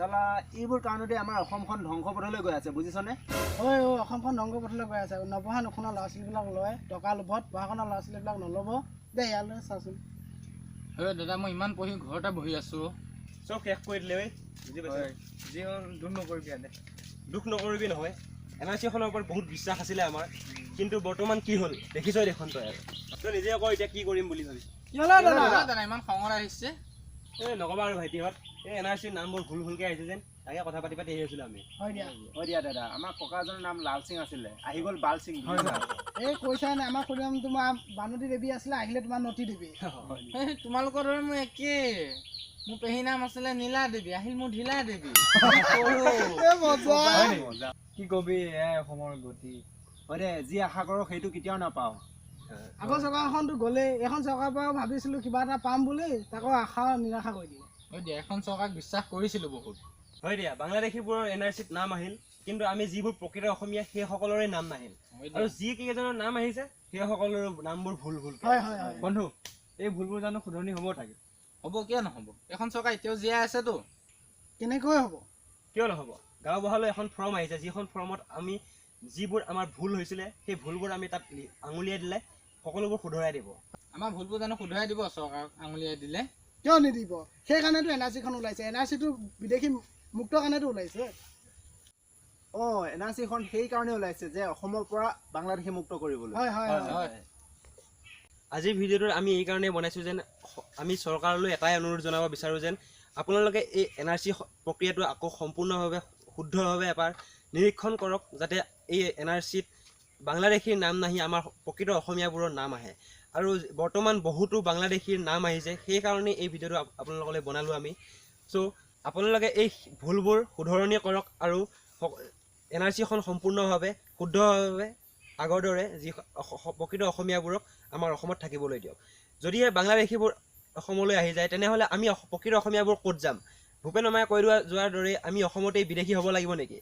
চালা, এইবোৰ কাৰণতে আমাৰ অসমখন ধ্বংস পথলৈ গৈ আছে, বুজিছনে? হয় অ', অসমখন ধ্বংস পথলৈ গৈ আছে। নপঢ়া নুশুনা ল'ৰা ছোৱালীবিলাক লয় টকা লোভত, পঢ়া শুনা ল'ৰা ছোৱালীবিলাক নল'ব দেই। ইয়ালৈ চাচোন। হয় দাদা, মই ইমান পঢ়ি ঘৰতে বহি আছোঁ। চব শেষ কৰি দিলে ঐ, বুজি পাইছ? যি হ'ল, দুখ নকৰিবি দে। দুখ নকৰিবি নহয়, এন আৰ চিখনৰ ওপৰত বহুত বিশ্বাস আছিলে আমাৰ, কিন্তু বৰ্তমান কি হ'ল দেখিছই দেখোন তই। আৰু তই নিজে ক, এতিয়া কি কৰিম বুলি ভাবিছ? কি হ'লে দাদা? দাদা, ইমান খঙত আহিছে? এই নকবা আৰু ভাইটিহঁত, এই এন আৰ চিৰ নামবোৰ ভুল ভুলকৈ আহিছে যেন, তাকে কথা পাতি পাতি আহি আছিলোঁ আমি। হয় দিয়া। হয় দিয়া দাদা, আমাৰ ককাজনৰ নাম লাল সিং আছিলে, আহি গ'ল বাল সিং, বুজিছা? এই কৈছাই নাই, আমাৰ খুৰী নাম তোমাৰ বানতী দেৱী আছিলে, আহিলে তোমাৰ নতী দেৱী। এই তোমালোকৰ দৰে মোৰ একেই। মোৰ পেহী নাম আছিলে নীলা দেৱী, আহিল মোৰ ঢিলা দেৱী। এই মজা। কি কবি, এয়াই অসমৰ গতি। হয় দে, যি আশা কৰোঁ সেইটো কেতিয়াও নাপাওঁ। আগৰ চৰকাৰখনতো গ'লেই, এইখন চৰকাৰৰ পৰাও ভাবিছিলোঁ কিবা এটা পাম বুলি, তাকো আশা নিৰাশা কৰি দিলে। হয় দিয়া, এখন চৰকাৰক বিশ্বাস কৰিছিলোঁ বহুত। হয় দিয়া, বাংলাদেশীবোৰৰ এন আৰ চিত নাম আহিল, কিন্তু আমি যিবোৰ প্ৰকৃত অসমীয়া সেইসকলৰে নাম নাহিল। আৰু যি কেইজনৰ নাম আহিছে সেইসকলৰো নামবোৰ ভুল ভুল। হয়। বন্ধু, এই ভুলবোৰ জানো শুধৰণি হ'ব থাকে? হ'ব, কিয় নহ'ব? এইখন চৰকাৰ এতিয়াও জীয়াই আছেতো। কেনেকৈ হ'ব? কিয় নহ'ব? গাঁওবুঢ়ালৈ এখন ফৰ্ম আহিছে, যিখন ফৰ্মত আমি যিবোৰ আমাৰ ভুল হৈছিলে সেই ভুলবোৰ আমি তাত আঙুলিয়াই দিলে সকলোবোৰ শুধৰাই দিব। আমাৰ ভুলবোৰ জানো শুধৰাই দিব চৰকাৰক আঙুলিয়াই দিলে? কিয় নিদিব? সেইকাৰণেতো এন আৰ চিখন ওলাইছে। এন আৰ চিটো বিদেশী মুক্ত কাৰণেতো ওলাইছে। অঁ, এন আৰ চিখন সেইকাৰণে ওলাইছে যে অসমৰ পৰা বাংলাদেশী মুক্ত কৰিবলৈ। হয়। হয়। আজিৰ ভিডিঅ'টোত আমি এইকাৰণেই বনাইছোঁ যেন আমি চৰকাৰলৈ এটাই অনুৰোধ জনাব বিচাৰোঁ যেন আপোনালোকে এই এন আৰ চি প্ৰক্ৰিয়াটো আকৌ সম্পূৰ্ণভাৱে শুদ্ধভাৱে এবাৰ নিৰীক্ষণ কৰক, যাতে এই এন আৰ চিত বাংলাদেশীৰ নাম নাহি আমাৰ প্ৰকৃত অসমীয়াবোৰৰ নাম আহে। আৰু বৰ্তমান বহুতো বাংলাদেশীৰ নাম আহিছে, সেইকাৰণেই এই ভিডিঅ'টো আপোনালোকলৈ বনালোঁ আমি। চ' আপোনালোকে এই ভুলবোৰ শুধৰণি কৰক আৰু এন আৰ চিখন সম্পূৰ্ণভাৱে শুদ্ধভাৱে আগৰ দৰে যি প্ৰকৃত অসমীয়াবোৰক আমাৰ অসমত থাকিবলৈ দিয়ক। যদিহে বাংলাদেশীবোৰ অসমলৈ আহি যায়, তেনেহ'লে আমি প্ৰকৃত অসমীয়াবোৰ ক'ত যাম? ভূপেন শৰ্মাই কৈ যোৱাৰ দৰে আমি অসমতেই বিদেশী হ'ব লাগিব নেকি?